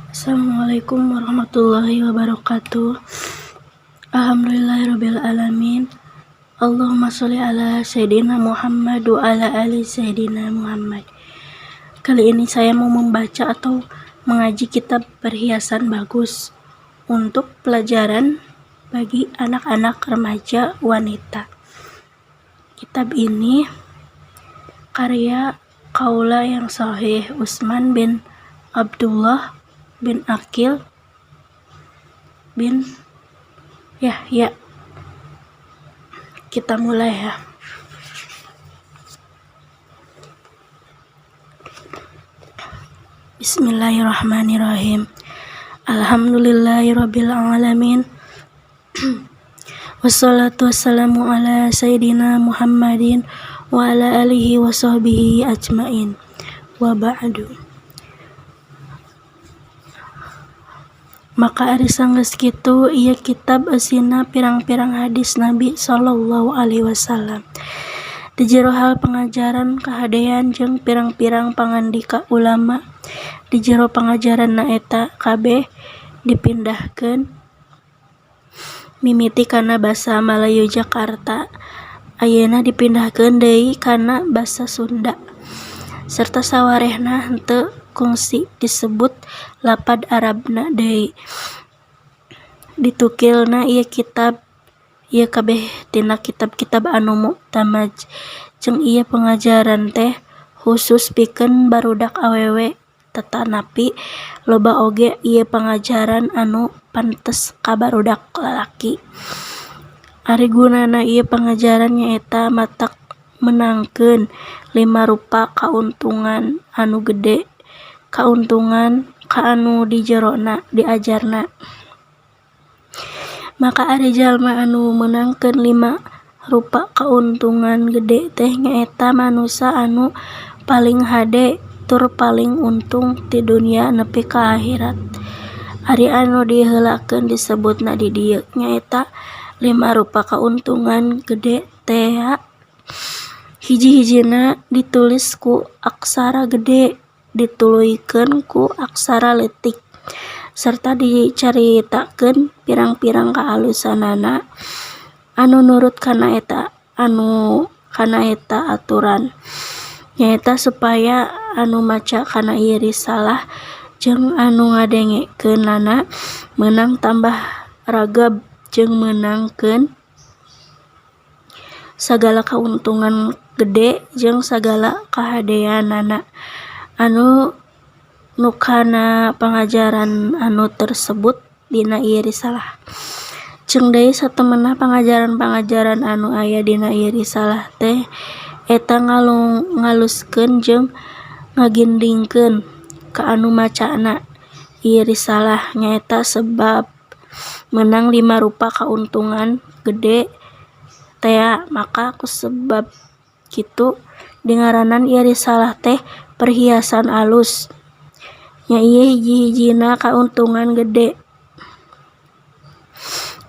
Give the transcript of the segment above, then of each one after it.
Assalamualaikum warahmatullahi wabarakatuh. Alhamdulillahirabbil alamin. Allahumma sholli ala Sayyidina Muhammad wa ala ali Sayyidina Muhammad. Kali ini saya mau membaca atau mengaji kitab Perhiasan Bagus untuk pelajaran bagi anak-anak remaja wanita. Kitab ini karya kaula yang sahih Usman bin Abdullah bin Akil bin Yahya. Kita mulai ya. Bismillahirrahmanirrahim. Alhamdulillahirabbil alamin. Wassalatu wassalamu ala sayyidina Muhammadin wa ala alihi wa sahbihi ajmain. Wa ba'du. Maka ari sanggeus kitu ieu kitab eusina pirang-pirang hadis Nabi sallallahu alaihi wasallam. Di jero hal pangajaran kahadean jeung pirang-pirang pangandika ulama di jero pangajaranna eta kabeh dipindahkeun mimiti kana basa Malayu Jakarta ayeuna dipindahkeun deui kana basa Sunda serta sawarehna henteu kungsi disebut lapad Arabna deui. Ditukilna ieu kitab ieu kabeh tina kitab-kitab anu muktamad jeung ieu pangajaran teh husus pikeun barudak awewe tatanapi loba oge ieu pangajaran anu pantes ka barudak lalaki. Ari gunana ieu pangajaran nyaeta matak meunangkeun lima rupa kauntungan anu gede kauntungan ka anu di jerona diajarna. Maka ari jalma anu meunangkeun lima rupa kauntungan gede teh nyaeta manusa anu paling hade tur paling untung ti dunya nepi ka akhirat. Ari anu diheulakeun disebutna di dieu nyaeta lima rupa kauntungan gede tea. Hiji-hijina ditulis ku aksara gede dituluykeun ku aksara leutik serta dicaritakeun pirang-pirang kaalusanana anu nurut kana eta aturan nyaeta supaya anu maca kana ieu risalah jeung anu ngadengekeunana meunang tambah ragab jeung meunangkeun sagala kauntungan gede jeung sagala kahadeanana anu nu kana pangajaran anu tersebut dina ieu risalah. Jeung deui satemenna pangajaran-pangajaran anu aya dina ieu risalah teh eta ngaluskeun jeung ngagindingkeun ka anu macana ieu risalah nyaeta sebab meunang lima rupa kauntungan gede tea. Maka kusebab kitu dingaranan ieu risalah teh Perhiasan Alus. Nya ieu hiji-hijina kauntungan gede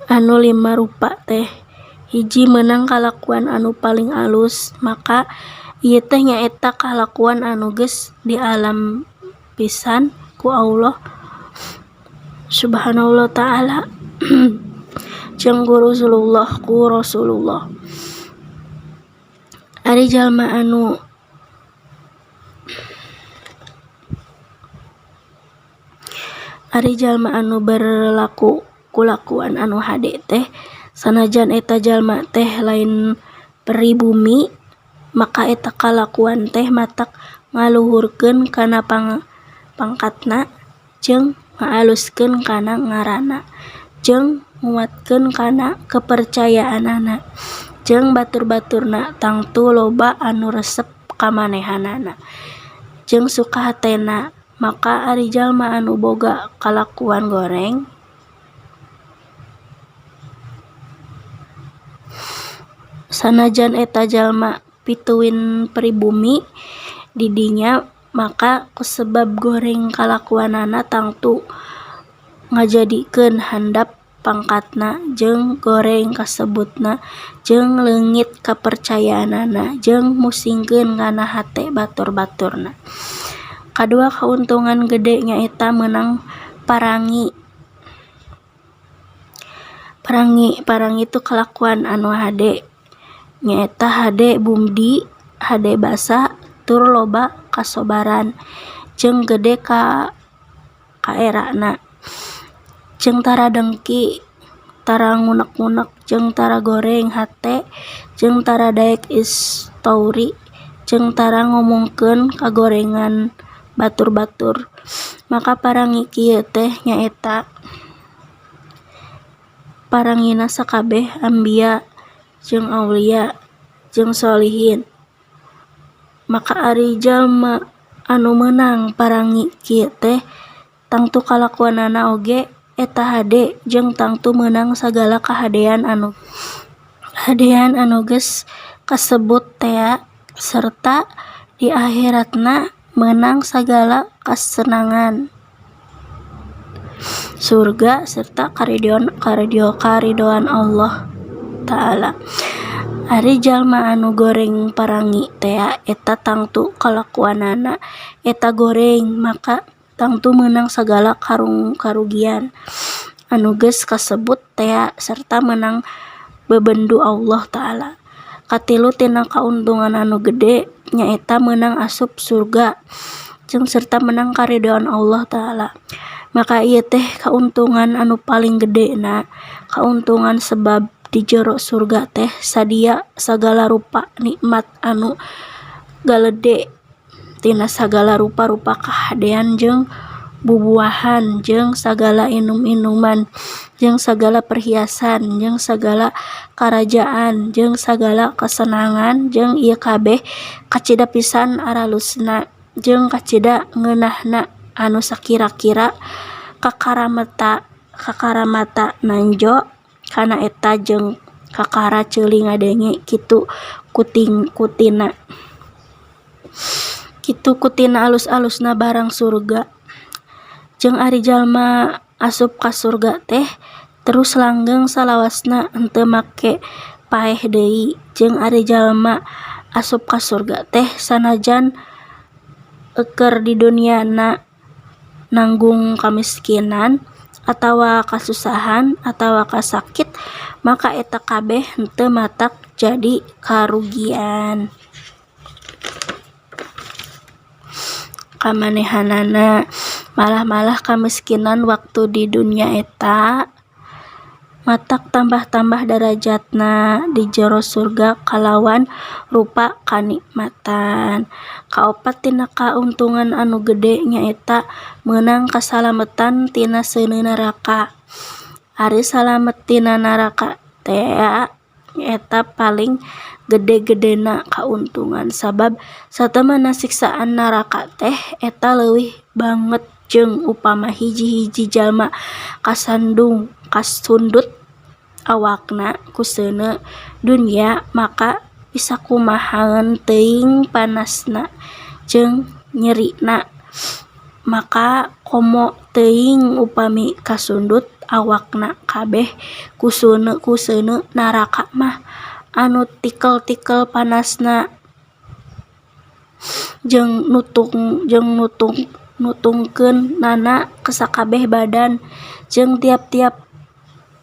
anu lima rupa teh. Hiji, meunang kalakuan anu paling alus, maka ieu teh nyaeta kalakuan anu geus dialam pisan ku Allah Subhanahu wa ta'ala jeung ku Rasulullah. Ari jalma anu berlaku kulakuan anu hade teh sanajan eta jalma teh lain pribumi maka eta kalakuan teh matak ngaluhurkeun kana pangkatna jeung ngaaluskeun kana ngaranna jeung nguatkeun kana kepercayaanana jeung batur-baturna tangtu loba anu resep ka manehanana jeung suka hatena. Maka ari jalma anu boga kalakuan goreng sanajan eta jalma pituin pribumi di dinya maka kusebab goreng kalakuanana tangtu ngajadikeun handap pangkatna jeung goreng kasebutna jeung leungit kapercayaanana jeung musingkeun kana hate batur-baturna. Kadua kauntungan gede nyaeta meunang Parangi. Parangi, parangi tu kalakuan anu hade, nyaeta hade budi, hade basa, tur loba kasobaran jeung gede kaerana, jeung tara dengki, tara ngunek-ngunek jeung tara goreng hate jeung tara daek istouri jeung tara ngomongkeun kagorengan batur-batur. Maka parangi kieu teh nyaeta parangina sakabeh anbiya jeung auliya jeung sholihin. Maka ari jalma anu meunang parangi kieu teh tangtu kalakuanana oge eta hade jeung tangtu meunang sagala kahadean anu geus kasebut tea serta di aheratna meunang sagala kasenangan surga serta karidoan Allah Ta'ala. Ari jalma anu goreng parangi tea eta tangtu kalakuanana eta goreng, maka tangtu meunang sagala karugian anu geus kasebut tea serta meunang bebendu Allah Ta'ala. Katilu tina kauntungan anu gede nyaeta meunang asup surga jeung serta meunang karidoan Allah Ta'ala. Maka ieu teh kauntungan anu paling gedena kauntungan, sebab di jero surga teh sadia sagala rupa nikmat anu galede tina sagala rupa-rupa kahadean jeung bubuahan jeung sagala inum-inuman jeung sagala perhiasan jeung sagala karajaan jeung sagala kasenangan, jeung ieu kabeh kacida pisan aralusna jeung kacida ngeunahna anu sakira-kira kakara mata nanjo kana eta jeung kakara ceuli ngadenge kitu kutina alus-alusna barang surga. Jeung ari jalma asup ka surga teh terus langgeng salawasna, henteu make paeh deui. Jeung ari jalma asup ka surga teh sanajan eukeur di dunyana nanggung kamiskinan atawa kasusahan atawa kasakit, maka eta kabeh henteu matak jadi karugian ka manehanana. Malah-malah kamiskinan waktu di dunya eta matak tambah-tambah darajatna di jero surga kalawan rupa kanikmatan. Kaopat tina kauntungan anu gede nyaeta meunang kasalametan tina seuneu neraka. Ari salamet tina neraka tea eta paling gede-gedena kauntungan, sabab satemenna siksaan neraka teh eta leuwih banget, jeung upama hiji-hiji jalma kasundut awakna ku seuneu dunya, maka pisakumahaeun teuing panasna jeung nyerina, maka komo teuing upami kasundut awakna kabeh ku seuneu neraka mah anu tikel-tikel panasna jeung nutungkeunana ka sakabeh badan, jeung tiap-tiap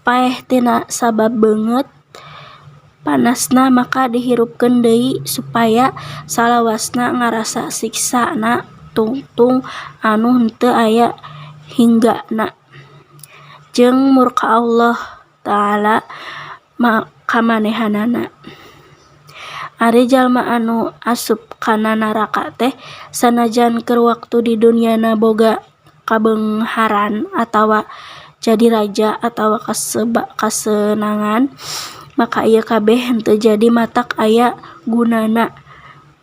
paeh tina sabab beungeut panasna maka dihirupkeun deui supaya salawasna ngarasa siksana tungtung anu henteu aya hinggana jeung murka Allah Ta'ala ka manehanana. Ari jalma anu asup kana neraka teh sanajan keur waktu di dunyana boga kabeungharan atawa jadi raja atawa kasenangan, maka ieu kabeh henteu jadi matak aya gunana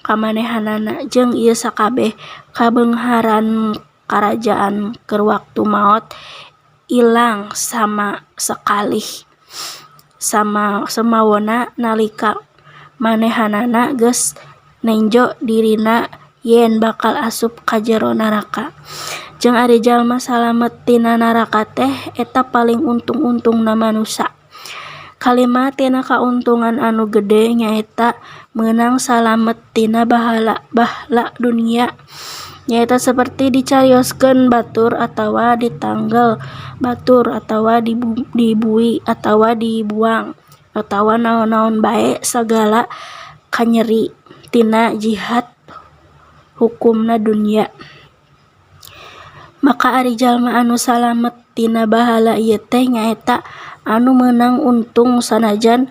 ka manehanana, jeung ieu sakabeh kabeungharan karajaan keur waktu maot ilang sama sakalih samawona nalika manehanana geus nenjo dirina yen bakal asup ka jero neraka. Jeung ari jalma salamet tina neraka teh eta paling untung-untungna manusa. Kalima tina kauntungan anu gede nyaeta meunang salamet tina bahla dunya. Nyaeta saperti dicarioskeun batur atawa ditanggel batur atawa dibui atawa dibuang atawa naon-naon bae sagala kanyeri tina jihat hukumna dunya. Maka ari jalma anu salamet tina bahala ieu teh nyaeta anu meunang untung sanajan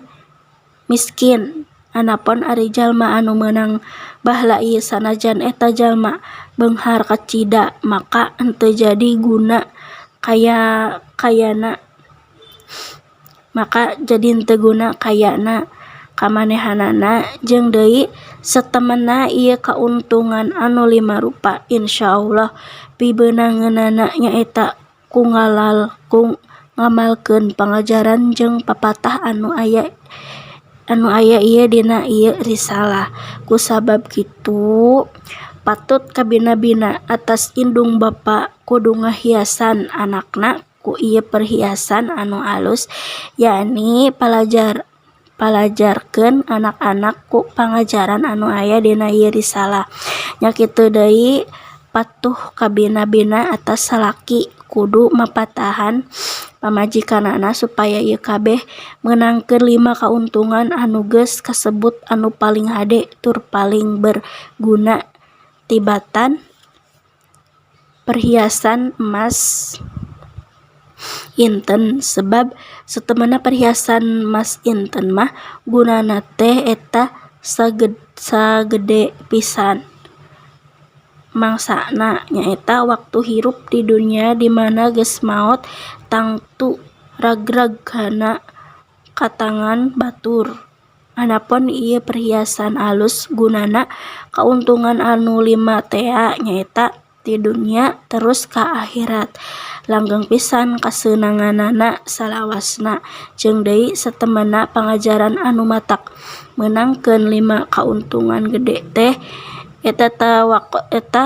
miskin. Anapon ari jalma anu meunang bahala ieu sanajan eta jalma beunghar kacida maka henteu jadi guna kayana maka jadi henteu guna kayana ka manehanana. Jeung deui satemenna ieu kauntungan anu lima rupa insyaallah pibeunangeunana nyaeta ku ngamalkeun pangajaran jeung papatah anu aya ieu dina ieu risalah. Kusabab kitu patut kabina-bina atas indung bapa kudu ngahiasan anakna ku ieu perhiasan anu alus yakni palajarkeun anak-anak ku pangajaran anu aya dina ieu risalah. Nya kitu deui patuh kabina-bina atas salaki kudu mapatahan pamajikanana supaya ieu kabeh meunangkeun lima kauntungan anu geus kasebut anu paling hade tur paling berguna tibatan perhiasan emas inten sebab satemenna perhiasan emas inten mah gunana teh eta sagede pisan mangsana nyaeta waktu hirup di dunya di mana geus maot tangtu ragrag kana katangan batur. Anapon ieu perhiasan alus gunana kauntungan anu lima tea nyaeta ti dunya terus ka akhirat langgeng pisan kaseunanganana salawasna. Jeung deui satemenna pangajaran anu matak meunangkeun lima kauntungan gede teh eta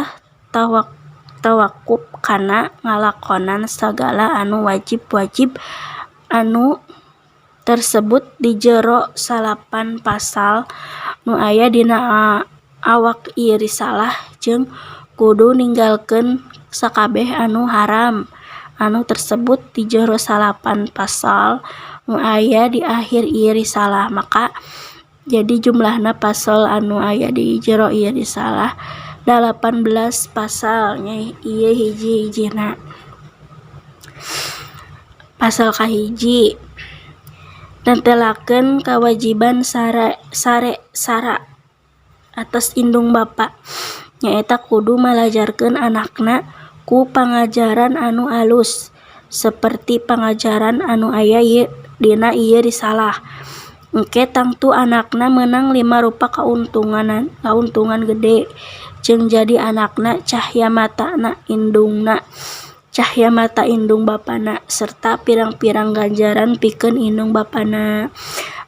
tawakuf kana ngalakonan sagala anu wajib-wajib anu tersebut di jero salapan pasal nu aya dina awak ieu risalah jeung kudu ninggalkeun sakabeh anu haram anu tersebut di jero salapan pasal nu aya di akhir ieu risalah. Maka jadi jumlahna pasal anu aya di jero ieu risalah 18 pasal nya ieu hiji-hijina. Pasal kahiji nentelakeun kawajiban sare sara atas indung bapa nyaeta kudu malajarkeun anakna ku pangajaran anu alus seperti pangajaran anu aya dina ieu risalah. Engke tangtu anakna meunang lima rupa kauntungan gede jeung jadi anakna cahya matana indungna cahya mata indung bapana serta pirang-pirang ganjaran pikeun indung bapana.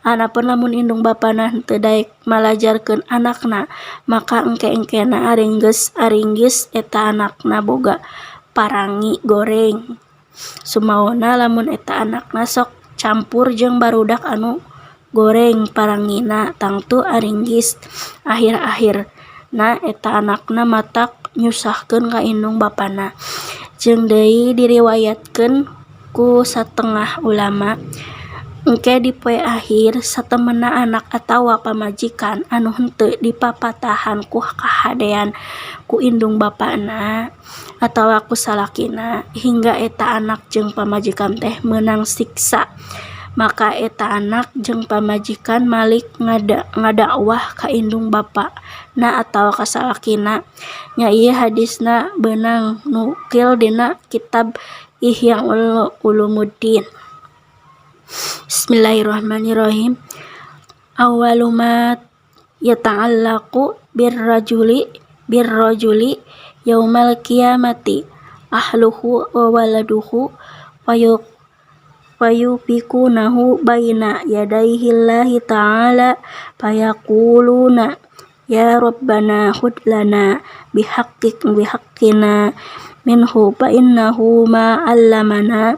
Anapun lamun indung bapana henteu daek malajarkeun anakna maka engke-engkena aringgis eta anakna boga parangi goreng. Sumaona lamun eta anakna sok campur jeung barudak anu goreng parangina tangtu aringgis akhir-akhirna eta anakna matak nyusahkeun ka indung bapana. Jeung deui diriwayatkeun ku satengah ulama engke di poe akhir satemenna anak atawa pamajikan anu henteu dipapatahan ku kahadean ku indung bapana atawa ku salakina hingga eta anak jeung pamajikan teh meunang siksa maka eta anak jeung pamajikan malik ngadakwah ka indung bapana atawa ka salakina. Nya ieu hadisna beunang nukil dina kitab Ihya Ulumuddin. Bismillahirrahmanirrahim. Awwalu ma yata'allaqu birrajuli yaumal qiyamati ahluhu wa waladuhu fayubikunahu baina yadayhillahi ta'ala fayaquluna ya rabbana khudh lana bihaqqina minhu fa innahu ma 'allamana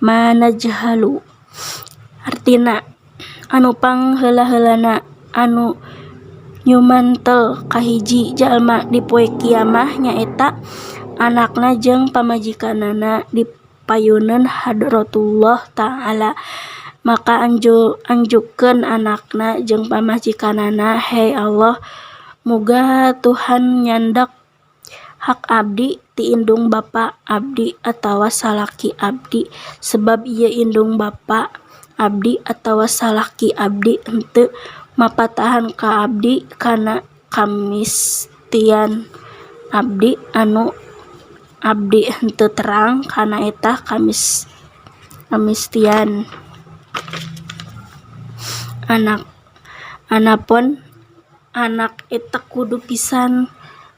ma najhalu. Artina anu pangheula-heulana anu Nyumantel ka hiji jalma di poe kiamah nyaeta anakna jeung pamajikanana di payuneun hadratullah ta'ala. Maka anjukkeun anakna jeung pamajikanana, "Hei Allah, muga Tuhan nyandak hak abdi ti indung bapa abdi atawa salaki abdi, sebab ieu indung bapa abdi atawa salaki abdi henteu mapatahan ka abdi kana kamistian abdi anu abdi henteu terang kana eta kamistian." Anapon anak eta kudu pisan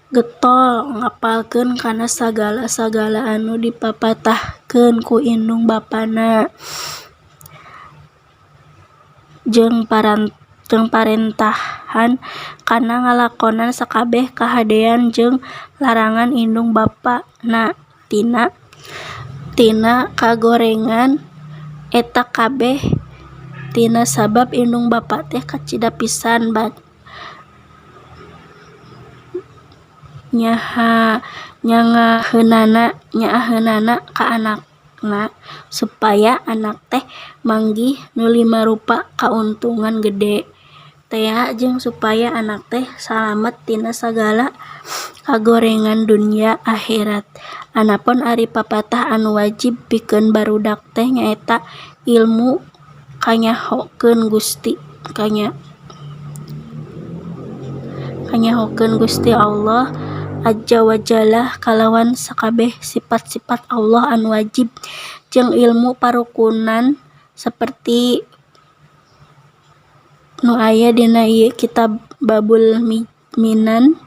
getol ngapalkeun kana sagala-sagala anu dipapatahkeun ku indung bapana jeung parentahan kana ngalakonan sakabeh kahadean jeung larangan indung bapana tina kagorengan eta kabeh, tina sabab indung bapa teh kacida pisan nyaaheunana ka anakna supaya anak teh manggih nu lima rupa kauntungan gede tea jeung supaya anak teh salamet tina sagala kagorengan dunya akhirat. Anapun ari papatah anu wajib pikeun barudak teh nyaeta ilmu kanyahokeun Gusti Allah Azza wa Jalla kalawan sakabeh sifat-sifat Allah anu wajib, jeung ilmu parukunan saperti nu aya dina ieu kitab Babul Minan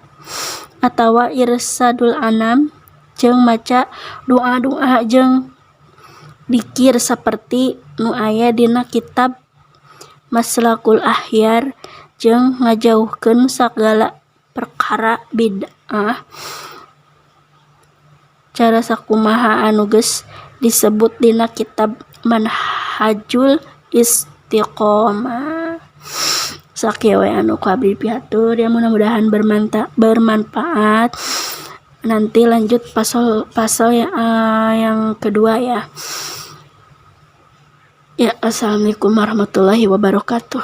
atawa Irsyadul Anam, jeung maca doa-doa jeung dikir saperti nu aya dina kitab Maslakul Akhyar, jeung ngajauhkeun sagala perkara bid'ah cara sakumaha anu geus disebut dina kitab Manhajul Istiqomah. Sakieu we anu ku abdi pihatur ya, mudah-mudahan bermanfaat. Nanti lanjut pasal ya, yang kedua ya. Ya, assalamualaikum warahmatullahi wabarakatuh.